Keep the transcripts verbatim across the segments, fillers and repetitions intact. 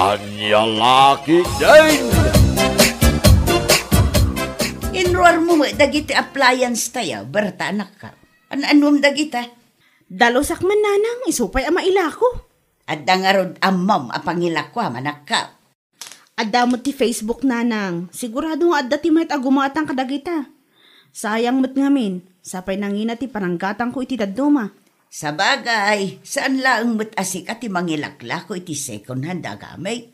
Ania la ketdin? Inruarmo met dagiti appliance tayo, Berta, anakko. An-anuem dagita? Dalusak man, nanang, isu pay a mailako. Adda ngarud ammom a pangilakuam, anakko. Adda met ti Facebook, nanang. Sigurado nga adda ti mayat a gumatang kadagita. Sayang met ngamin, sapay nangina ti pananggatangko iti dadduma. Sabagay, saan laeng met a sika ti mangilaklako iti second hand a gamit.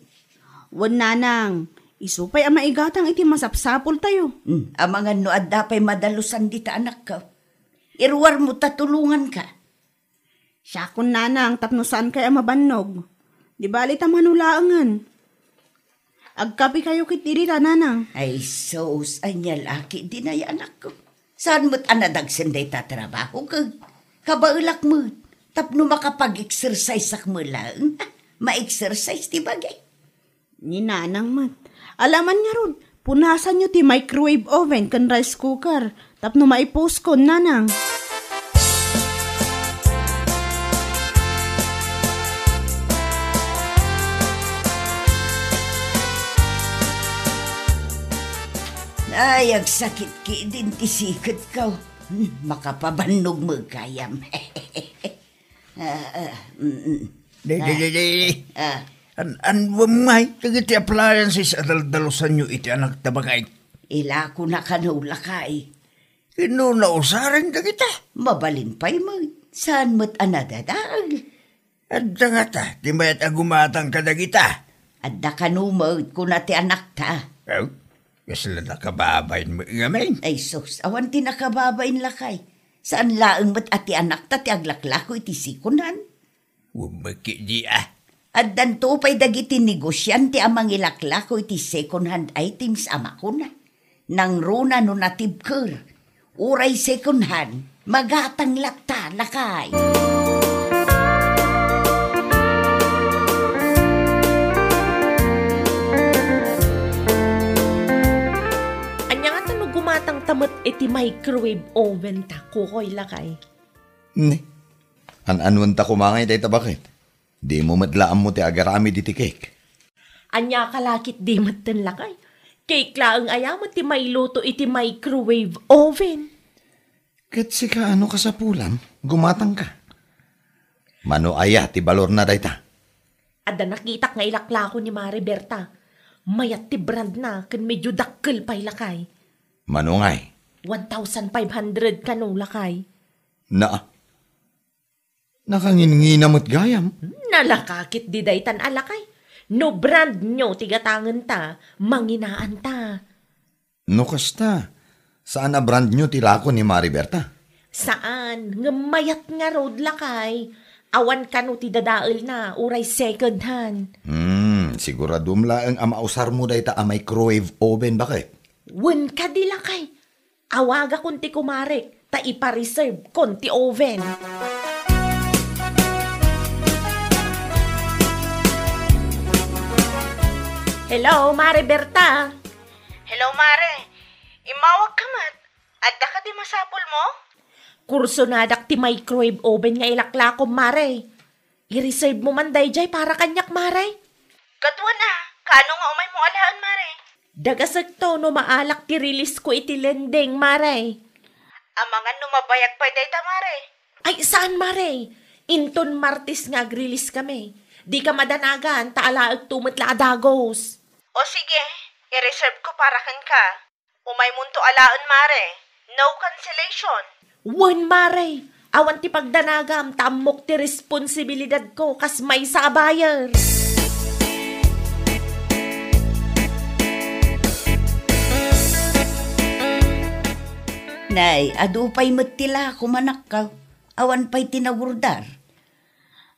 Wen, nanang, isu pay a maigatang iti masapsapultayo. Hmm, amangan no adda pay madalusan dita, anakko. Iruarmo ta tulonganka. Siakon, nanang, tapno saankay a mabannog. Di bali ta mano laengen. Agkapekayo ketdi dita, nanang. Ay, sus, ania la ketdin, anakko. Saan met a nadagsen dayta trabaho, ket kabaelak met tapno makapag-exerciseak met laeng. Ma-exercise ti bagi. Ni nanang met. Alaman ngarud, punasanyo ti microwave oven ken rice cooker tapno maipuskon, nanang. Ay, agsakit ketdin ti siketko. Hmm, makapabannog met gayam. Ah, ah, mm, mm. Di, di, di, di. Ah. An-, anuem ngay dagiti appliances a daldalusanyo iti anakta, baket? Ilakona kano, lakay. Ino nausaren dagita? Mabalin pay met. Saan met a nadadael? Adda ngata ti mayat a gumatang kadagita? Adda kano met, kuna ti anakta. Aw, kasla nakababain met ngamin. Ay sus, awan ti nakababain, lakay. Saan laeng met a ti anakta ti aglaklako iti second hand? Wen met ketdi a. Addanto pay dagiti negosiante a mangilaklako iti second hand items a makuna, nangruna no natibker, uray second hand, magatang latta, lakay. Ania ngata no gumatangta met iti microwave oven ta, kukoy, lakay? Ne, an-anuenta koma ngay dayta, baket? Dimo met la ammo ti agaramid iti cake. Ania ka la ketdi metten, lakay? Cake laeng aya met ti mailuto iti microwave oven? Ket sika, ano kasapulan? Gumatangka. Mano aya ti balorna dayta? Adda nakitak nga ilaklako ni Mare Berta. Mayat ti brandna ken medio dakkel pay, lakay. Mano ngay? One thousand five hundred kano, lakay. Naa. Nakangingina met gayam. Nalaka ketdi daytan a, lakay. No brand new ti gatangenta, manginaanta. No kasta, saan a brand new ti lako ni Mare Berta? Saan, ngem mayat ngarud, lakay. Awan kano ti dadaelna, uray second hand. Hmm, siguradom laeng a mausarmo dayta a microwave oven, baket? Wen kadi, lakay. Awagakon ti kumarek ta ipa-reservekon ti oven. Hello, Mare Berta. Hello, Mare. Immawagka met. Adda kadi masapulmo? Kursonadak ti microwave oven nga ilaklakom, Mare. I-reserve mo man dayjay para kaniak, Mare. Ket wen a, kaano nga umaymo alaen, Mare? Dagasekto no maalak ti release ko iti lending, Mare. Amangan no mabayag pay dayta, Mare. Ay, saan, Mare. Inton Martes nga ag-release kami. Dika madanagan, ta alaekto met la a dagos. O sige, i-reserve ko para kenka. Umaymonto alaen, Mare. No cancellation. Wen, Mare. Awan ti pagdanagam, ta ammok ti responsibilidadko kas maysa a buyer. Nay, adu pay met ti lako, manakkaw. Awan pay ti nagurdar.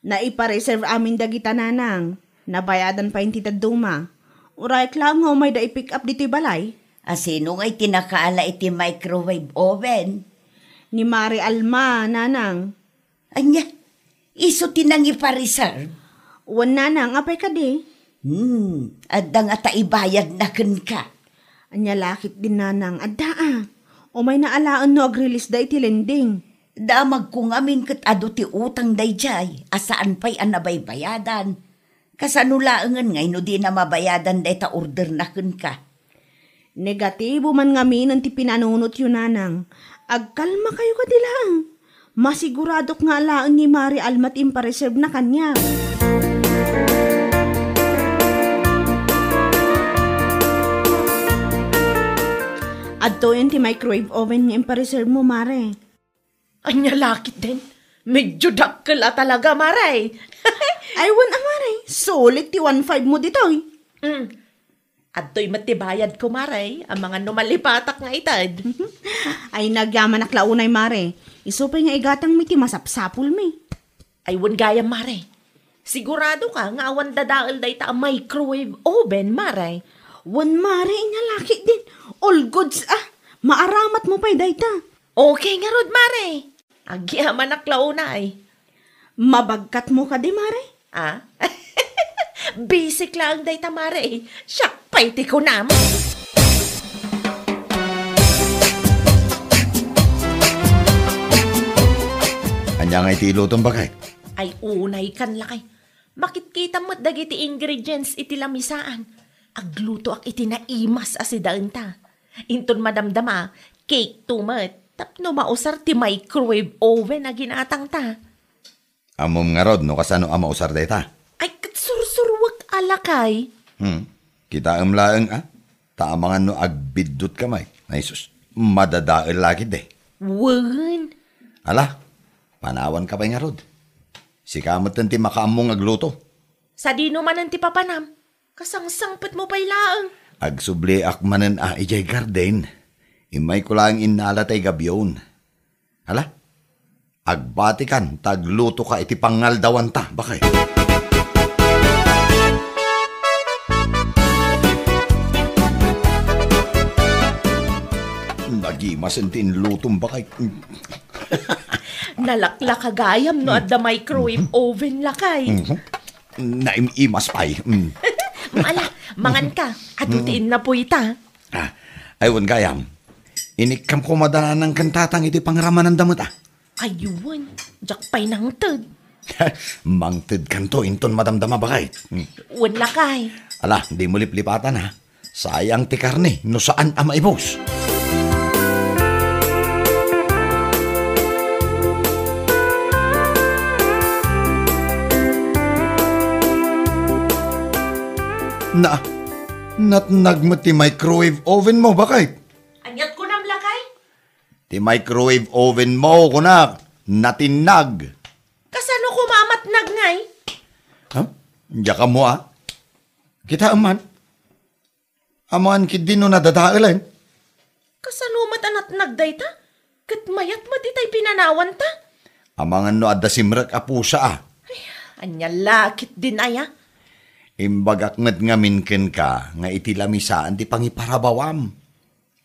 Naipa-reserve amin dagita, nanang. Nabayadan pay ti dadduma. Urayek laeng nga umayda i-pick up ditoy balay. A sino ngay ti nakaala iti microwave oven? Ni Mare Alma, nanang. Ania? Isu ti nangipa-reserve? Wen, nanang, apay kadi? Hmm, adda ngata ibayadna kenka. Ania la ketdin, nanang, adda a. Umayna alaen no ag-release da iti lending. Damagko ngamin ket adu ti utang dayjay a saan pay a nabaybayadan. Kasano laengen ngay no dina mabayadan dayta orderna kenka? Negatibo man ngaminen ti pinanunotyo, nanang. Agkalmakayo kadi laeng. Masiguradok nga alaen ni Mare Alma ti impareservena kaniak. Adtoyen ti microwave oven nga impareservemo, Mare. Ania la ketdin? Medyo dakkel a talaga, Mare. Ay, wen a, Mare. Sulit ti one five mo ditoy. Mm. Adtoy met ti bayadko, Mare, amangan no malipatak nga ited. Ay, nagyamanak la unay, Mare. Isu pay nga igatangmi ti masapsapulmi. Ay, wen gayam, Mare. Sigurado ka nga awan dadael dayta a microwave oven, Mare? Wen, Mare, ania la ketdin. All goods, ah. Maaramatmo pay dayta. Okay ngarud, Mare. Agyamanak la unay. Mabagkatmo kadi, Mare? Ah? Bisik laeng dayta, Mare. Siak pay ti kunam. Ania nga iti ilutom, baket? Ay, unay kan lakay. Makitkitam met dagiti ingredients iti lamisaan. Aglutoak iti naimas a sidaenta. Inton madamdama, cake to met. Tapno mausar ti microwave oven a ginatangta. Ammom ngarud no kasano a mausar dayta? Ay, ket sursuruek a lakay. Hmm. Kitaem laeng, a? Ta amangan no agbiddutka may. Ay, sus, madadael la ketdi. Wen. Ala, panawanka pay ngarud. Sika metten ti makaammo nga agluto. Sadino manen ti papanam? Kasangsangpetmo pay laeng. Agsubliak manen a idiay garden. Immayko laeng innala tay gabion. Hala, agbatikan ta aglutoka iti pangaldawanta, baket. Nagimasen ti inlutom, baket. Nalaklaka gayam no adda microwave oven, lakay. Mhm. Naim-imas pay. Mm. Ala, manganka. Adu ti innapuyta. Ah, ay, wen gayam. Inikkam koma dananang ken tatang iti pangramananda met, a. Ay, wen. Diak pay nangted. Mangtedkanto inton madamdama, baket. Mm. Wen, lakay. Ala, dimo liplipatan, a. Sayang ti karne no saan a maibus. Na, natnag met ti microwave oven mo, baket? Aniat kunam, lakay? Ti microwave oven mo, kunak, natinnag. Kasano koma a matnag ngay? Ha? Diak ammo, a. Kitaem man. Amangan ketdi no nadadaelen. Kasano met a natnag dayta? Ket mayat met itay pinanawanta? Amangan no adda simrek a pusa, a. Ay, ania la ketdin aya? Imbagak met ngamin kenka nga iti lamisaan ti pangiparabawam.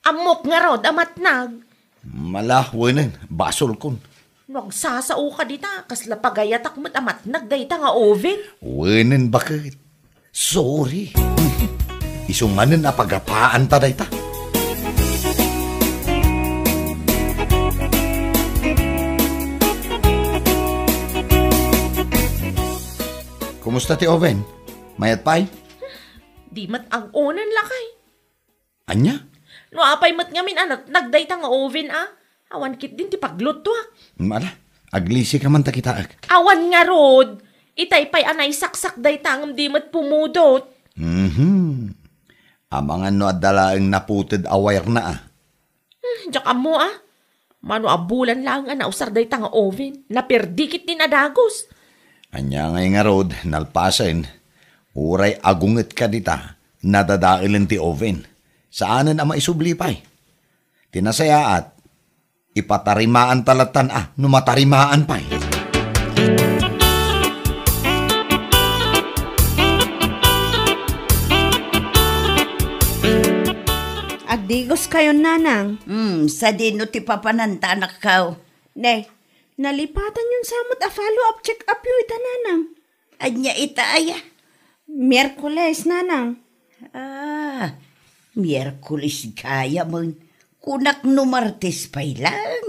Ammok ngarud a matnag. Mala, wenen, basolkon. No agsasaoka dita, kasla pagayatak met a matnag dayta nga oven. Wenen, baket. Sorry. Isu manen a pagapaanta dayta. Kumusta ti oven? Mayat pay? Di met ag-onen, lakay. Ania? No apay met ngamin a natnag dayta nga oven, a? Awan ketdin ti paglutuak. Mala, aglisika man ta kitaek. Awan ngarud. Itay pay a naisaksak dayta ngem di met pumudot. Mhm. Amangan no adda laeng naputed a wire na, a. Hmm, diak ammo, a. Mano a bulan laeng a nausar dayta nga oven. Naperdi ketdin a dagus. Ania ngay ngarud, nalpasen, uray agungetka dita, nadadaelen ti oven. Saanen a maisubli pay. Ti nasayaat, ipatarimaanta lattan a no matarimaan pay. Agdigoskayon, nanang. Hmm, sadino ti papananta, anakko? Ne, nalipatanyon sa met a follow-up check-up yo ita, nanang. Ania ita aya? Miyerkules, nanang. Ah, Miyerkules gayam. Kunak no Martes pay lang.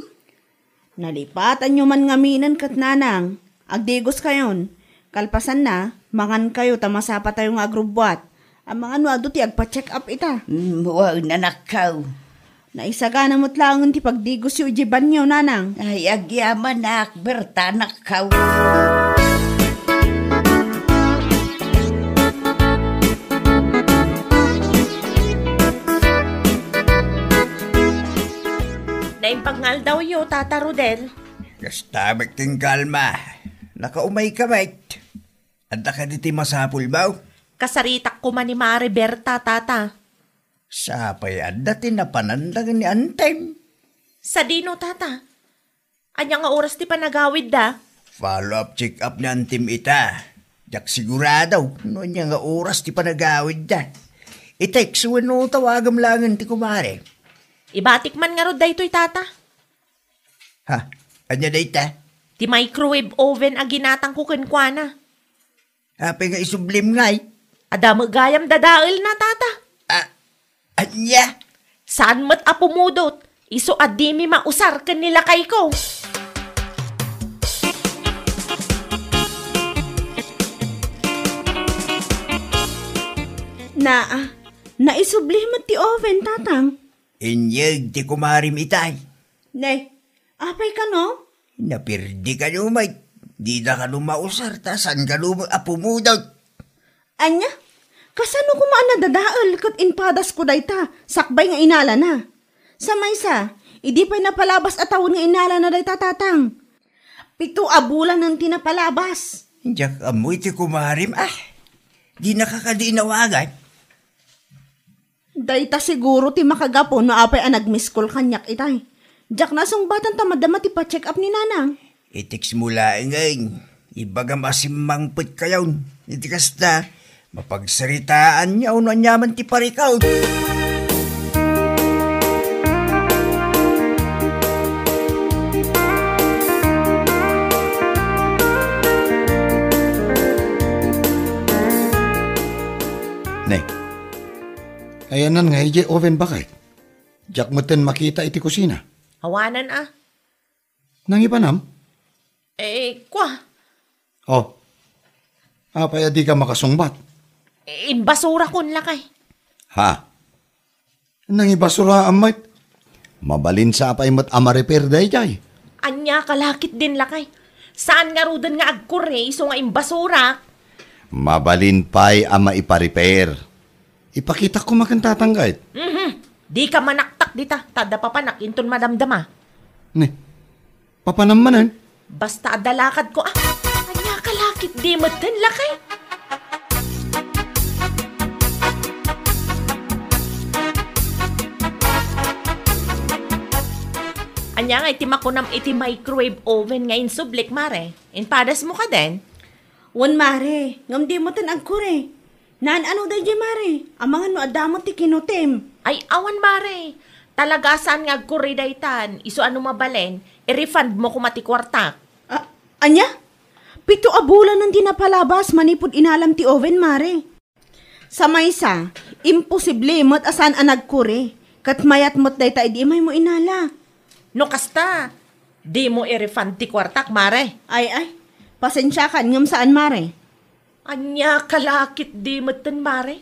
Nalipatanyo man ngaminen ket, nanang. Agdigoskayon. Kalpasanna, Mangankayo ta masapatayo nga agrubbuat. Amangan no adu ti agpa-check up ita. Mm, wen, anakko. Naisagana met laengen ti pagdigosyo idiay banio, nanang. Ay, agyamanak, Berta, anakko. Naimbag nga aldawyo, Tata Rodel. Kasta met ti kalma. Nakaumayka met. Adda kadi ti masapulmo? Kasaritak koma ni Mare Berta, Tata. Sapay adda ti napanan laeng ni Antem. Sadino, Tata? Ania nga oras ti panagawidda? Follow-up check-up ni Antem ita. Diak sigurado no ania nga oras ti panagawidda. I-text wenno tawagem laengen ti kumare. Ibatik man ngarud daytoy, Tata. Ha? Ania dayta? Ti microwave oven a ginatangko kenkuana. Apay nga isublim ngay? Adda met gayam dadaelna, Tata. Ah, ania? Saan met a pumudot. Isu a dimi mausar ken ni lakayko. Naa, naisubli met ti oven, Tatang. Inyeg ti kumarem itay. Ne, apay kano? Napirdi kano met. Dida kano mausar ta saan kano a pumudot. Ania? Kasano koma a nadadael ket impadasko dayta sakbay nga inalana? Sa maysa, idi pay napalabas a tawen nga inalana dayta, Tatang. Pito a bulanen ti napalabas. Diak ammo iti kumarem, ah. Dinaka kadi inawagan? Dayta siguro ti makagapu no apay a nag-miss call kaniak itay. Diak nasungbatan ta madama ti pa-check up ni Nanang. I-text mo laengen. Ibagam a simmangpetkayon. Iti kasta, mapagsaritaanyo no aniaman ti parikut. Ne, ayanna nga idiay oven bakay. Diak metten makita iti kusina. Awanan a. Nangibanam? Eh, kua. Oh. Apay a dika makasungbat? Eh, imbasurakon lakay. Ha? Nangibasuraam met? Mabalin sa apay met a ma-repair daydiay? Ania ka lakit din lakay. Saan ngaruden nga agkurre isu nga imbasurak? Mabalin pay a maipa-repair. Ipakitak koma ken Tatang ket. Mhm. Dika manaktak dita, ta adda papanak inton madamdama. Ne, papanam manen? Basta adda lakadko, ah. Ania ka lakit di metten lakay? Ania nga iti makunam iti microwave oven nga insublik, Mare? Impadasmo kaden? Wen, Mare, ngem di metten agkurre. Naan-ano daydiay, Mare? Amangan no adda met ti kinutim. Ay, awan, Mare. Talaga a saan nga agkurre daytan. Isu a no mabalin, i-refund mo koma ti kuartak. Ah, ania? Pito a bulanen ti napalabas manipud inalam ti oven, Mare. Sa maysa, imposible met a saan a nagkurre. Ket mayat met dayta idi imaymo inala. No kasta, dimo i-refund ti kuartak, Mare. Ay, ay. Pasensiakan ngem saan, Mare. Ania ka lakit di metten, Mare?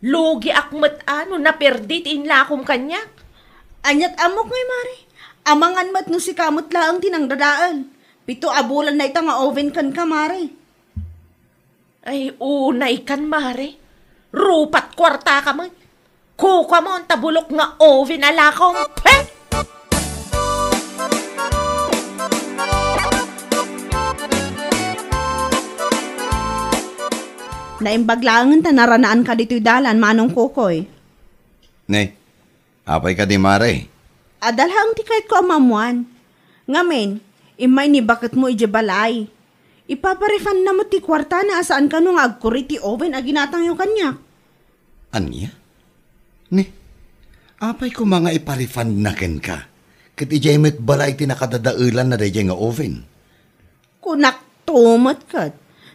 Lugiak met a no naperdi ti inlakom kaniak. Aniat ammok ngay, Mare? Amangan met no sika met laeng ti nangdadael. Pito a bulan dayta nga oven kenka, Mare. Ay, unay kan, Mare. Rupat kuarta ka met. Kukuamon ta bulok nga oven a lakom. Pe! Naimbag laengen ta naranaan ka ditoy dalan, Manong Kokoy. Ne, apay kadi, Mare? Adda laeng ti kayatko a maammoan. Ngamin, immay ni baketmo idiay balay. Ipapa-refundna met ti kuartana a saan kano nga agkurre ti oven a ginatangyo kaniak. Ania? Ne, apay koma nga ipa-refundna kenka? Ket idiay met balay ti nakadadaelanna daydiay nga oven. Kunakto met ket.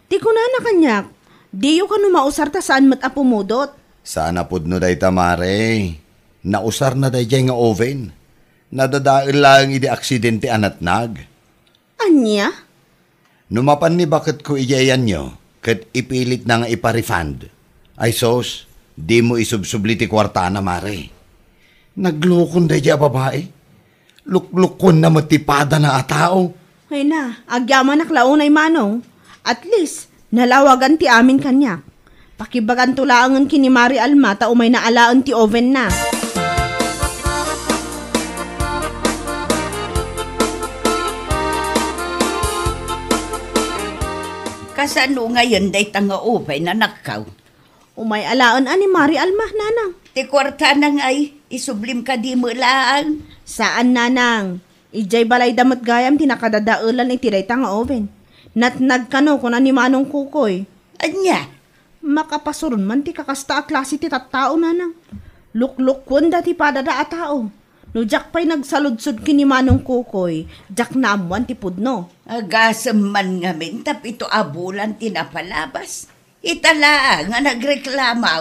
Ti kunana kaniak, diyo kano mausar ta saan met a pumudot. Saan a pudno dayta, Mare. Nausarna daydiay nga oven. Nadadael laeng idi aksidente a natnag. Ania? No mapan ni baketko idiay ayanyo, ket ipilitna nga ipa-refund. Ay sus, dimo isubsubli ti kuartana, Mare. Naglukon daydiay a babai. Luklukonna met ti padana a tao. Ay na, agyamanak la unay, Manong. At least, nalawagan ti amin kaniak. Pakibaganto laengen ken ni Mari Alma ta umayna alaen ti ovenna. Kasano ngayen dayta nga oven, anakko? Umay alaen a ni Mari Alma, Nanang. Ti kuartana ngay, isublim kadi met laeng. Saan, Nanang. Idiay balayda met gayam ti nakadadaelan iti dayta nga oven. Natnag kano, kuna ni Manong Kukoy. Ania? Makapasuron man ti kakasta a klase ti tattao, Nanang. Luklukkuenda ti padada a tao. No diak pay nagsaludsod ken ni Manong Kukoy, diak naammoan ti pudno. Agasem man ngamin tapno ito a bulan ti napalabas. Ita laeng a nagreklamo.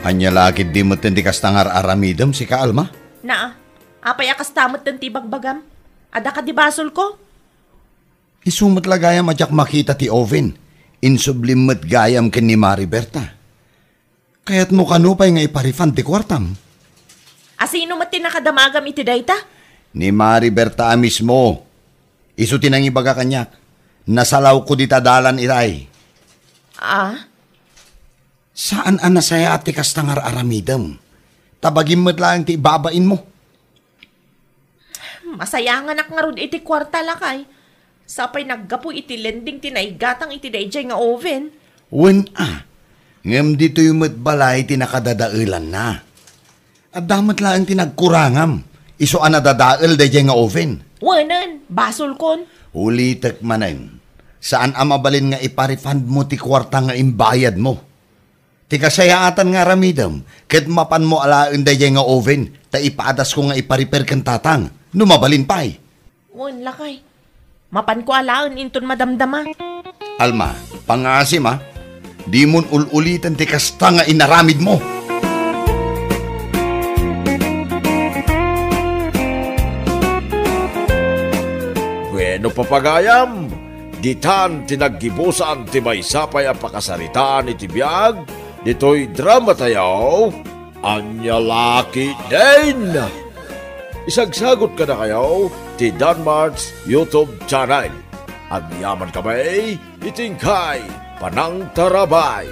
Ania la ketdi metten ti kasta nga ar-aramidem, sika, Alma? Naa, apay a kasta metten ti ibagbagam? Adda kadi basolko? Isu met la gayam a diak makita ti oven. Insublim met gayam ken ni Mari Berta. Kayatmo kano pay nga ipa-refund ti kuartam? A sino met ti nakadamagam iti dayta? Ni Mari Berta a mismo. Isu ti nangibaga kaniak. Nasalawko dita dalan itay. Ah? Saan a nasayaat ti kasta nga ar-aramidem. Ta bagim met laeng ti ibabainmo. Masayanganak ngarud iti kuarta, lakay. Sapay naggapu iti lending ti naigatang iti daydiay nga oven. Wen a, ngem ditoy met balay ti nakadadaelanna. Adda met laeng ti nagkurangam, isu a nadadael daydiay nga oven. Wenen, basolkon. Ulitek manen, saan a mabalin nga ipa-refundmo ti kuarta nga imbayadmo. Ti kasayaatan nga aramidem, ket mapanmo alaen daydiay nga oven, ta ipadasko nga ipa-repair ken tatang, no mabalin pay. Wen, lakay. Mapanko alaen inton madamdama. Alma, pangasim a. Dimon ul-uliten ti kasta nga inaramidmo. Bueno, papagayam, ditan ti naggibusan ti maysa pay a pakasaritaan iti biag ditoy dramatayo, Ania La Ketdin. Isagsagut kadakayo ti Danmart's YouTube channel. Agyamankami iti inkay panangtarabay.